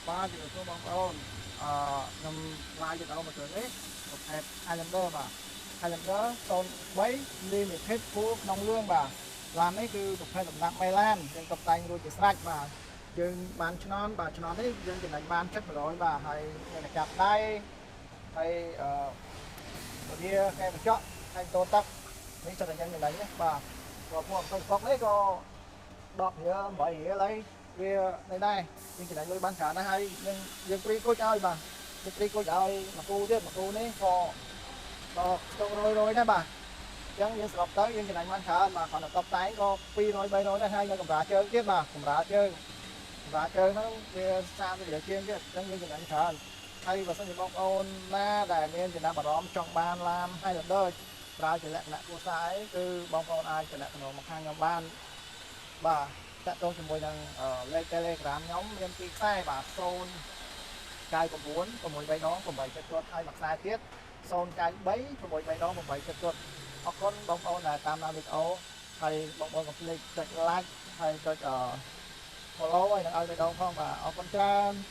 បាទជំរាបសួរបងប្អូនអឺខ្ញុំ live វីដេអូមកជួយនេះប្រភេទ Highlander បាទ Highlander 03 Limited Full ក្នុងលឿងបាទឡាននេះគឺប្រភេទលំដាប់មេឡានយើងតុបតែងរួចជាស្រេចបាទយើងបានឆ្នន់បាទឆ្នន់នេះយើងចំណេញបានចិត្ត100បាទហើយមានតែចាប់ដៃហើយអឺពលាកែបញ្ចក់ហើយតោទឹកនេះចិត្តតែយើងចំណេញណាបាទព្រោះពួកអំពើប៉ុកនេះក៏10រៀល8រៀលអីវានេះដែរយើងចំណេញលុយបានច្រើនណាស់ហើយយើងយើង free គុជឲ្យបាទយើង free គុជឲ្យមួយគូទៀតមួយគូនេះក៏ដល់ខ្ទង់រយរយដែរបាទអញ្ចឹងយើងសរុបទៅយើងចំណេញបានច្រើនបាទគ្រាន់តែតបតែងក៏200 300ដែរហើយនៅកម្រាលជើងទៀតបាទកម្រាលជើងកម្រាលជើងហ្នឹងវា30រៀលជាងទៀតអញ្ចឹងយើងចំណេញច្រើនហើយបើសិនជាបងប្អូនណាដែលមានចំណាប់អារម្មណ៍ចង់បានឡាន Highlander ប្រើជាលក្ខណៈគ្រួសារអីគឺបងប្អូនអាចទំនាក់ទំនងមកខាងខ្ញុំបានបាទតាក់ទងជាមួយនឹងលេខ Telegram ខ្ញុំមានពីរខ្សែបាទ0 99 6 3ដង8 7គាត់ហើយមួយខ្សែទៀត093 6 3ដង8 7គាត់អរគុណបងប្អូនដែលតាមដានវីដេអូហើយបងប្អូនកុំភ្លេចចុច like ហើយចុច follow ហើយនឹងឲ្យវីដេអូផងបាទអរគុណច្រើន។